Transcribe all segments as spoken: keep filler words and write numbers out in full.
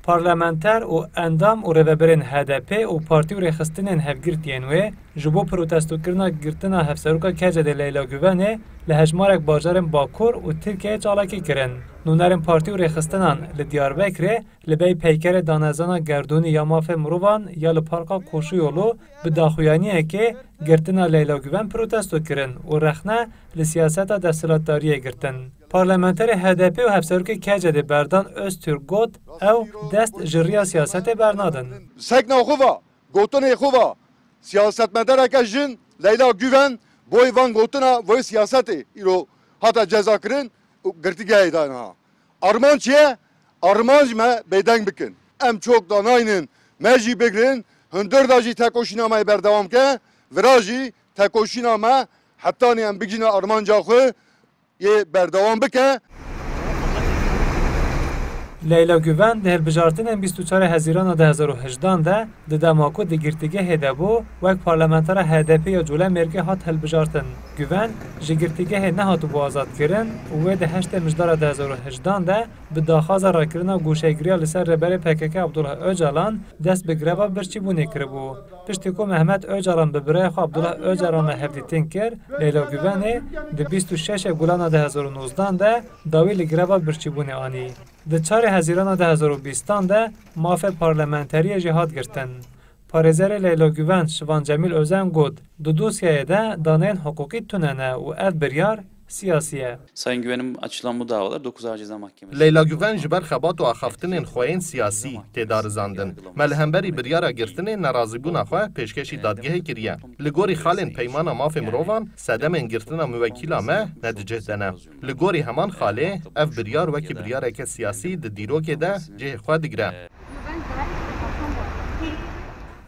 Parlamenter û endam û rêvebirên H D P û partî û rêxistinên hevgirtiyên wê ji bo protestokirina girtina hevseroka K C D'ê Leyla Guvenê li hejmarek bajarên Bakur û Tirkiyeyê çalakî kirin. Nûnerên partî û rêxistinan li Diyarbekirê li bey peykerê danezana gerdûnî ya mafê mirovan ya li Parka Koşuyolu bi daxuyaniyekê girtina Leyla Guven protesto kirin û rexne li siyaseta desthilatdariyê girtin. Parlamenterê H D P û hevserokê K C D'ê Berdan Öztürk got, ew dest ji riya siyasetê bernadin. Sekna xwe va, gotinê xwe va, siyasetmedareke jin Leyla Guven boy van gotina voy siyasetê îro hate ceza kirin û girtîgehê de niha. Armanc çi ye? Armanc me bêdeng bikin. Em çok danaynin, me jî bigrin, hundir da jî tekoşîna me berdewam ke, vira jî tekoşîna me hetanî em bigihîne armanca xwe yê berdewam bike. Leyla Guven di hilbijartinên bîst û çarê Hezîrana du hezar û hejdan de di dema ku di girtîgehê de bû, wek parlamentera H D P ya Colemêrgê hat hilbijartin. Guven ji girtîgehê nehatibû azadkirin û wê di heştê Mijdara du hezar û hejdan de bi daxwaza rakirina goşegiriya li ser rêberê P K K Abdullah Ocalan dest bi greva birçîbûnê kiribû. Piştî ku Mehmet Ocalan bi birayê xwe Abdullah Ocalan re hevdîtin kir, Leyla Guvenê di bîst û şeşê Gulana du hezar û nozdan de dawî li greva birçîbûnê anî. Di çarê Hezîrana du hezar û bîstan de mafê parlamenteriyê jî hat girtin. Parêzerê Leyla Guven Şivan Cemîl Özen got, di dosyayê de daneyên hiqûqî tune ne û ev biryar siyasî ye. Sayın Güven'in açılan bu davalar dokuz Ağır Ceza Mahkemesi. Leyla Güven ji ber xebat û axaftinên xwe yên siyasî tê darizandin. Me li hemberî biryara girtinê nerazîbûna xwe pêşkêşî dadgehê kiriye. Li gorî xalên Peymana Mafê Mirovan, sedemên girtina miwekîla me ne di cih de ne. Li gorî heman xalê, ev biryar wekî biryareke siyasî di dîrokê de cihê xwe digire.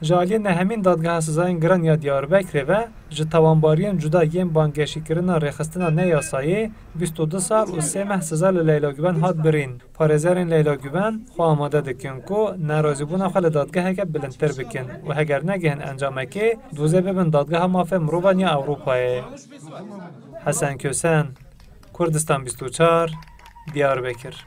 Ji aliyê nehemîn Dadgeha Sizayên Giran ya Diyarbekirê ve ji tawanbariyên cuda yên bangehşîkirina rêxistina neyasayî bîst û du sal û sê meh siza li Leyla Guven hat birîn. Parêzerên Leyla Guven xwe amade dikin ku nerazîbûna xwe li dadgeheke bilindtir bikin û heger negihin encamekê, dozê bibin Dadgeha Mafê Mirovan ya Ewropayê. Hesen Kösen, Kurdistan bîst û çar, Diyarbekir.